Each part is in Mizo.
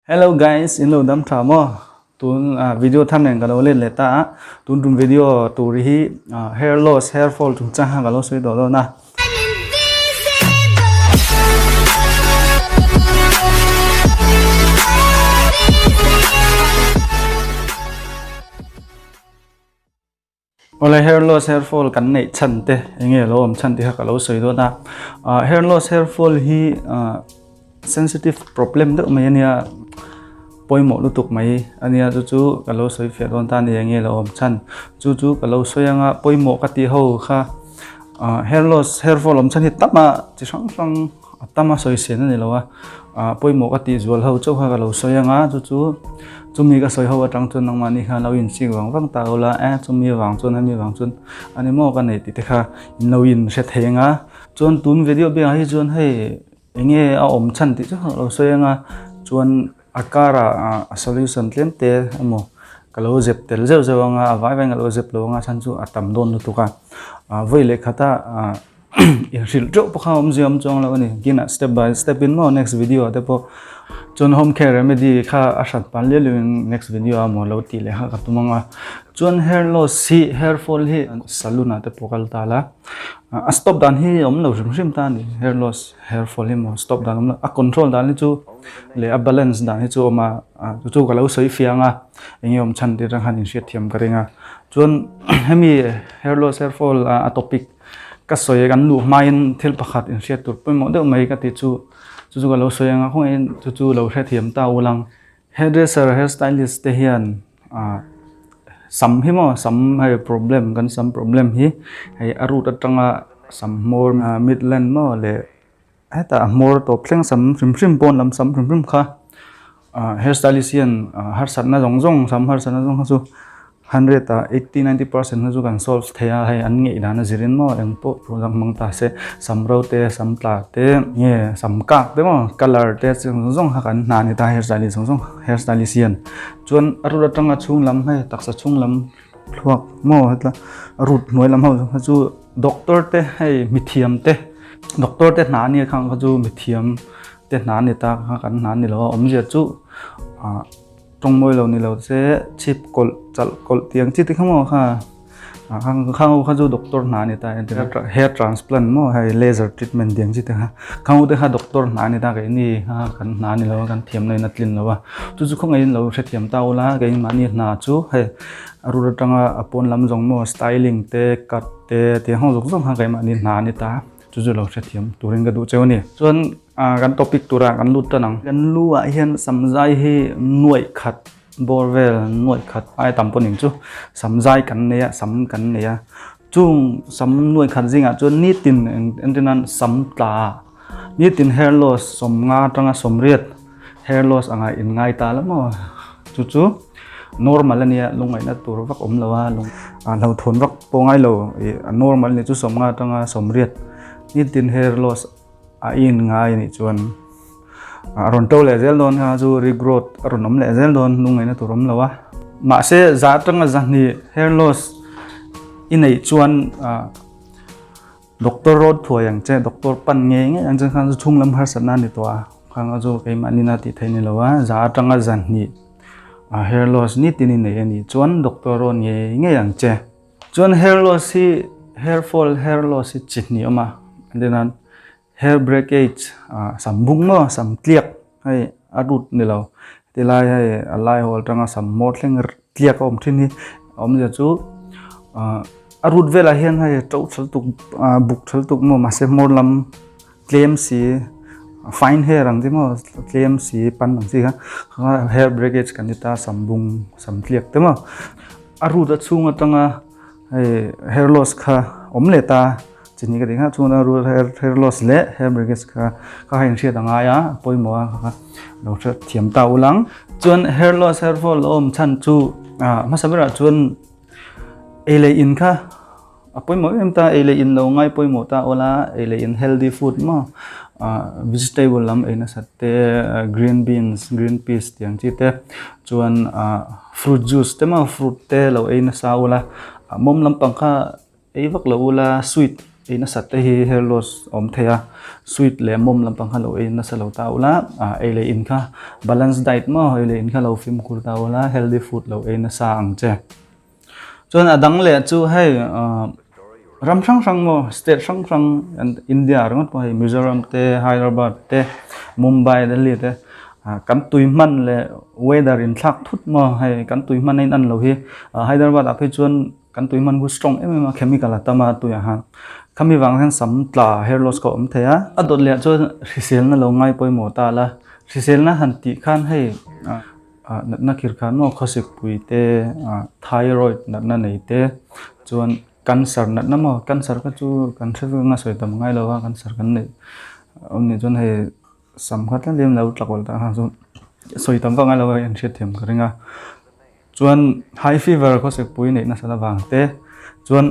Hello guys, in lo dam tha maw? Tun video thar nen ka lo let leh ta a, tun tum video tur hi hair loss, hair fall chungchang kha ka lo sawi tawh dawn a. Awle hair loss hair fall kan neih chhan te enge lo awm chhan tih kha ka lo sawi dawn a hair loss hair fall hi sensitive problem deuh mai ania pawimawh lutuk mai ania chu chu ka lo sawi fiah dawn ta a ni enge lo awm chhan chu chu ka lo sawi anga pawimawh ka tih ho kha hair loss hair fall awm chhan hi tam a chi hrang hrang a tam a sawi sen a ni lo a ah pawimawh ka tih zual ho chauh kha ka lo sawi ang a chu chu chumi ka sawi ho atang chuan nangmahni khan lo insik vang vang ta ula e chumi vang chuan hemi vang chuan a ni maw ka nei tih te kha in lo in hre thei ang a chuan tun video biakah hi chuan hei eng nge a awm chhan tih chu ka lo sawi ang a chuan a karah ah a solution tlem te emaw ka lo zep tel zeuh zeuh ang a a vai vaiin ka lo zep lo ang a chhan chu a tam dawn lutuk a ah vawi leh khatah ah. Inhrilh teuh pawh kha awmzia awm chuang lo a ni. Kinah step by step in maw next video ah te pawh chuan home care remedy kha a hrat pan liau liau in next video ah maw lo tih leh kha ka tum ang a. Chuan hair loss hi hair fall hi saloon ah te pawh kal ta la a stop dan hi awm lo hrim hrim ta a ni. Hair loss hair fall hi maw stop dan awm lo a control dan hi chu leh a balance dan hi chu a awm a chu chu ka lo sawi fiang a eng nge awm chhan tih atang khan inhriatthiam ka ring a. Chuan hemi hair loss hair fall a topic. Ka sawi kan luh hmain thil pakhat inhriat tur pawimawh deuh mai ka ti chu chu chu ka lo sawi ang a khawngaih chu chu lo hrethiam ta ul ang. Hairdresser hair stylist te hian ah sam hi maw sam hei problem kan sam problem hi hei a root atanga sam hmawr midland maw leh hetah a hmawr tawp thleng sam hrim hrim pawn lam sam hrim hrim kha ah hair stylist hian harsatna zawng zawng sam harsatna zawng kha chu hundred ah eighty ninety percent kha chu kan solve thei a hei an ngeih dan a zirin maw eng pawh product hmang ta se sam ro te sam tla te nge sam kak te maw colour te chi zawng zawng kha kan hna a ni ta hair stylist zawng zawng hair stylist hian chuan a root atanga chhung lam hei taksa chhung lam thluak maw hetla a root hnuai lam ho kha chu doctor te hei mithiam te doctor te hna ania khang kha chu mithiam te hna a ni ta kha kan hna a ni lo a awmzia chu ah tawng mawi lo ni lo se chhip kawlh chalh kawlh tih ang chi te kha maw kha ah khang khang ho kha chu doctor hna a ni ta hair transplant maw hei laser treatment tih ang chi te kha khang ho te kha doctor hna a ni ta keini kha kan hna a ni lo a kan thiamna in a tlin lo a chu chu khawngaihin lo hrethiam ta ula keimahni hna chu hei a rul atanga a pawn lam zawng maw styling te cut te tiang ho zawng zawng kha keimahni hna a ni ta chu chu lo hrethiam turin ka duh cheu a ni chuan ah kan topic turah kan lut tan ang kan lu ah hian samzai hi nuaih khat bawr vel nuaih khat ai tam pawh ning chu samzai kan nei a sam kan nei a chung sam nuaih khat zingah chuan nitin entir nan sam tla nitin hair loss sawmnga atanga sawmriat hair loss anga in ngai ta la maw chu chu normal ania lungngaihna tur vak awm lo a lung ah hlauhthawn vak pawh ngai lo ih a normal nih chu sawmnga atanga sawmriat nitin hair loss a in ngai anih chuan a rawn to leh zel dawn kha chu regrowth a rawn awm leh zel dawn lungngaihna tur awm lo a mahse za atanga zahnih hair loss i neih chuan ah Doctor road thuai ang che, doctor pan ngei ngei ang che khan chu chhung lam harsatna a ni tawh a, khang a chu keimahni na tih theih a ni lo a, za atanga zanhnih a hair loss nitin i nei a nih chuan doctor road ngei ngei ang che. Chuan hair loss hi hair fall hair loss hi chi hnih a awm a, entir nan hair breakage ah sam bung maw sam tliak hei a root ni lo tilai hei a lai hawl atanga sam hmawr thleng tliak a awm thin hi a awmzia chu ah a root velah hian hei to thal tuk ah buk thal tuk maw mahse hmawr lam tlem si fine hair ang chi maw tlem si pan ang chi kha hair breakage kan ti ta sam bung sam tliak te maw a root a chhung atanga hei hair loss kha awm leh ta. Chini ka tih nghah chuan a rul hair loss leh hair breakage kha kha kha inhriat a ngai a a pawimawh a kha lo hriat thiam ta ul ang. Chuan hair loss hair fall a awm chhan chu ah hmasa berah chuan ei leh in kha a pawimawh em em ta ei leh in lo ngai pawimawh ta ul a ei leh in healthy food maw ah vegetable lam ei nasat te green beans green peas tih ang chi te chuan ah fruit juice te maw fruit te lo ei nasa ul a mawm lampang kha. Ei vak lo ula sweet ei nasat te hi hair loss a awm thei a, sweet leh mawm lampang kha lo ei nasa lo ta ula, ei leh in kha balance diet maw ei leh in kha lo fimkhur ta ula, healthy food lo ei nasa ang che. Chuan a dang leh chu hei ram hrang hrang maw state hrang hrang India ringawt pawh hei Mizoram te Hyderabad te Mumbai Delhi te kan tui hman leh weather inthlak thut maw hei kan tui hman a in an lo hi Hyderabad ah phei chuan kan tui hman hi strong em em a chemical a tam a tuiah hian khami vang hian sam tla hair loss kha a awm thei a a dawt leh ah chuan hriselna lo ngai pawimawh ta la hriselna han tih khan hei. Natna khir khan maw khawsikpui te thyroid natna nei te chuan cancer natna maw cancer kha chu kan hre vek anga sawi tam ngai lo a cancer kan neih awm nih chuan hei sam kha tlem tlem lo tla kual ta kha chu sawi tam vak ngai lo a in hriatthiam ka ring a chuan high fever khawsikpui neih nasat avang te chuan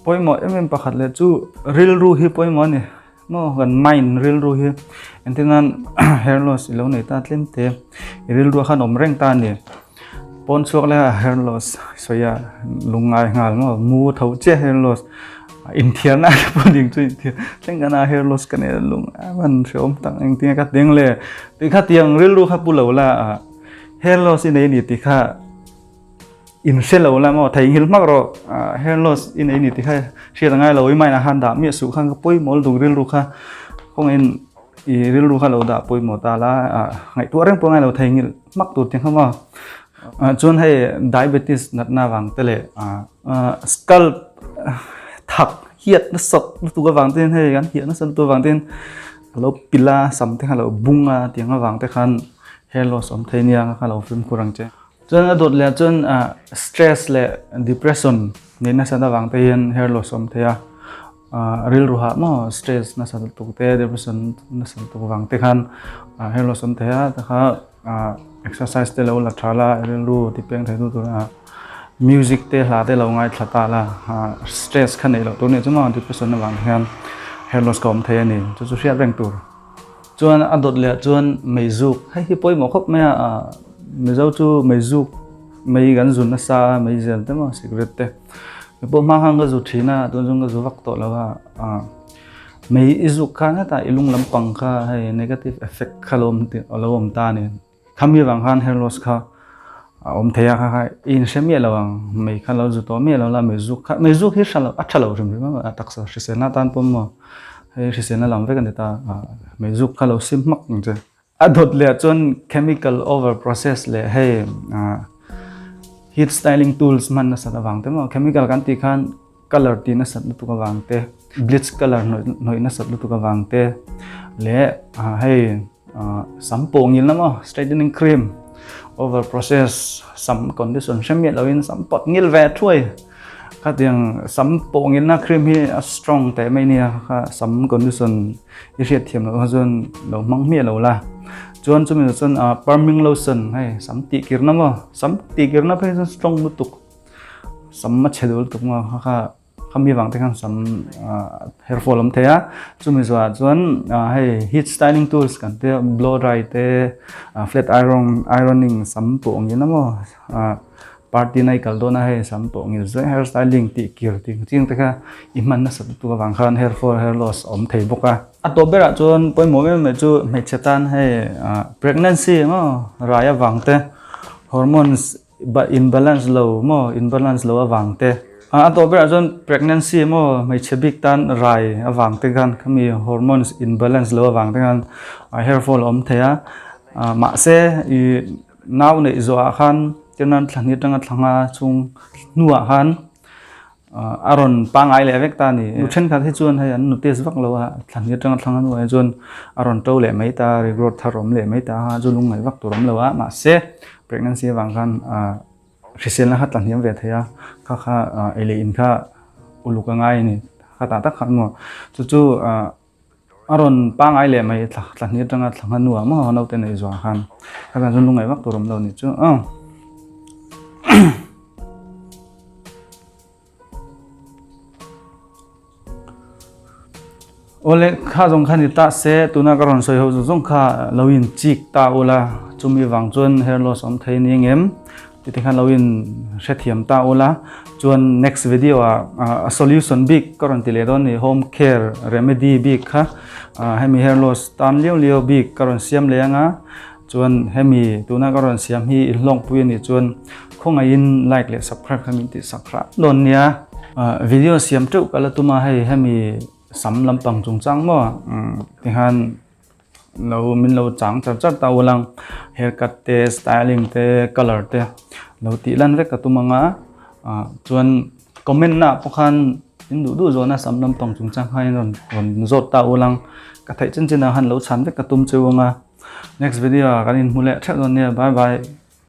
pawimawh em em pakhat leh chu rilru hi pawimawh a ni. Maw kan mind rilru hi engtin nan hair loss ilo nei ta tlem te i rilru khan awm reng ta a ni pawn chhuak leh a hair loss sawi a lungngai nghal maw mu tho chiah hair loss inthiarna te pawh ding chu inthiar thleng kan a hair loss ka nei a lung a van hrehawm tak engtin nge ka teng le tih kha tiang rilru kha pu lo la hair loss i nei a ni tih kha. In hre lo la maw theihnghilh hmak rawh hair loss i nei ni tih kha hriat a ngai lo i mind ah khan dah miah suh khan ka pawimawh lutuk rilru kha kawngin i rilru kha lo dah pawimawh ta la ngaihtuah reng pawh a ngai lo theihnghilh hmak tur tih kha maw chuan hei diabetes natna vang te leh scalp thak hiat nasat lutuk avang te hian hei kan hiah nasat lutuk avang te hian a lo pilh a sam te kha a lo bung a tiang avang te khan hair loss awm thei nia kha lo fimkhur ang che. Chuan a dawt leh ah chuan stress leh depression neih nasat avang te hian hair loss a awm thei a, rilru hah maw stress nasat lutuk te depression nasat lutuk vang te khan hair loss a awm thei a, takha exercise te lo la tha la rilru ti peng thei tu tur a music te hla te lo ngaithla ta la stress kha neih loh tur nih chu maw depression avang hian hair loss ka awm thei a ni chu chu hriat reng tur. Chuan a dawt leh ah chuan meizuk hei hi pawimawh khawp mai a Mizo chu meizuk mei kan zu nasa a meizel te maw cigarette te mi pawh hma khan ka zu thin a tun zawng ka zu vak tawh lo a mei i zuk khan hetah i lung lampang kha hei negative effect kha lo awm a lo awm ta a ni. Khami vang khan hair loss kha a awm thei a kha kha i inhre miah lo ang mei kha lo zu tawh miah lo la mei zuk kha mei zuk hi hra lo a tha lo hrim hrim a taksa hriselna atan pawh maw hei hriselna lam vek a ni ta mei zuk kha lo sim hmak ang che. A dawt leh ah chuan chemical over process leh hei heat styling tools hman nasat avang te maw chemical kan tih khan Colour tih nasat lutuk avang te, bleach colour hnawih nasat lutuk avang te leh hei sam pawh ngil na maw straightening cream over process sam condition hre miah loin sam pawt ngil ve thuai khatiang sam pawh ngilna cream hi a strong teh mai nia kha sam condition i hriat thiam loh kha chuan lo hmang hmiah lo la chuan chumi chuan perming lotion hei sam tih kirna maw sam tih kirna phei chuan strong lutuk. Sam a chhe deuh lutuk maw kha kha khami vang te khan sam hair fall awm thei a chumi zawhah chuan hei heat styling tools kan te blow dry te flat iron ironing sam pawh ang in emaw party na i kal dawn a hei sam pawh ang in hair styling tih kir tih ang ching te kha i hman nasat lutuk avang khan hair fall hair loss a awm thei bawk a. A tawp berah chuan pawimawh em em mai chu hmeichhe tan hei pregnancy emaw rai avang te hormones Imbalance lo maw imbalance lo avang te a tawh berah chuan pregnancy maw hmeichhe bik tan rai avang te khan khami hormones imbalance lo avang te khan hair fall a awm thei a mahse ih nau neih zawhah khan chuan thla hnih atanga thla nga chhung hnuah khan A rawn pangngai leh vek ta a ni. Nu thenkhat hi chuan hei an notice vak lo a, thla hnih atanga thlang a hnuaiah chuan a rawn to leh mai ta, regrowth thar awm leh mai ta a, chu lungngaih vak tur awm lo a, mahse pregnancy avang khan hriselna kha tla hniam ve thei a, kha kha ei leh in kha uluk a ngai a ni, kha tah tak khan maw chu chu a rawn pangngai leh mai thla thla hnih atanga thla hma hnuah maw naute neih zuah khan kha khan chuan lungngaih vak tur awm lo a ni chu aw. Awle kha zawng kha ni ta se tuna ka rawn sawi ho zawng zawng kha lo in chik ta ula chumi vang chuan hair loss awm thei ni ngem. Ti te khan lo in hrethiam ta ula chuan next video ah a solution bik ka rawn ti leh dawn ni home care remedy bik kha hemi hair loss tan liau liau bik ka rawn siam leh anga chuan hemi tuna ka rawn siam hi in hlawkpui anih chuan khawngaihin like leh subscribe kha min tih sak hrah dawn nia. Video siam teuh ka la tum a hei hemi sam lampang chungchang maw tikhan Lo min lo chang char char ta ulang hair cut te styling te colour te lo tih lan vek ka tum anga ah chuan comment na pawh khan in duh duh zawhna sam lampang chungchang kha in rawn rawn zawt ta ulang ka theih chin chin ah khan lo chhan vek ka tum cheu anga next video ah kan inhmu leh theuh dawn nia bye bye.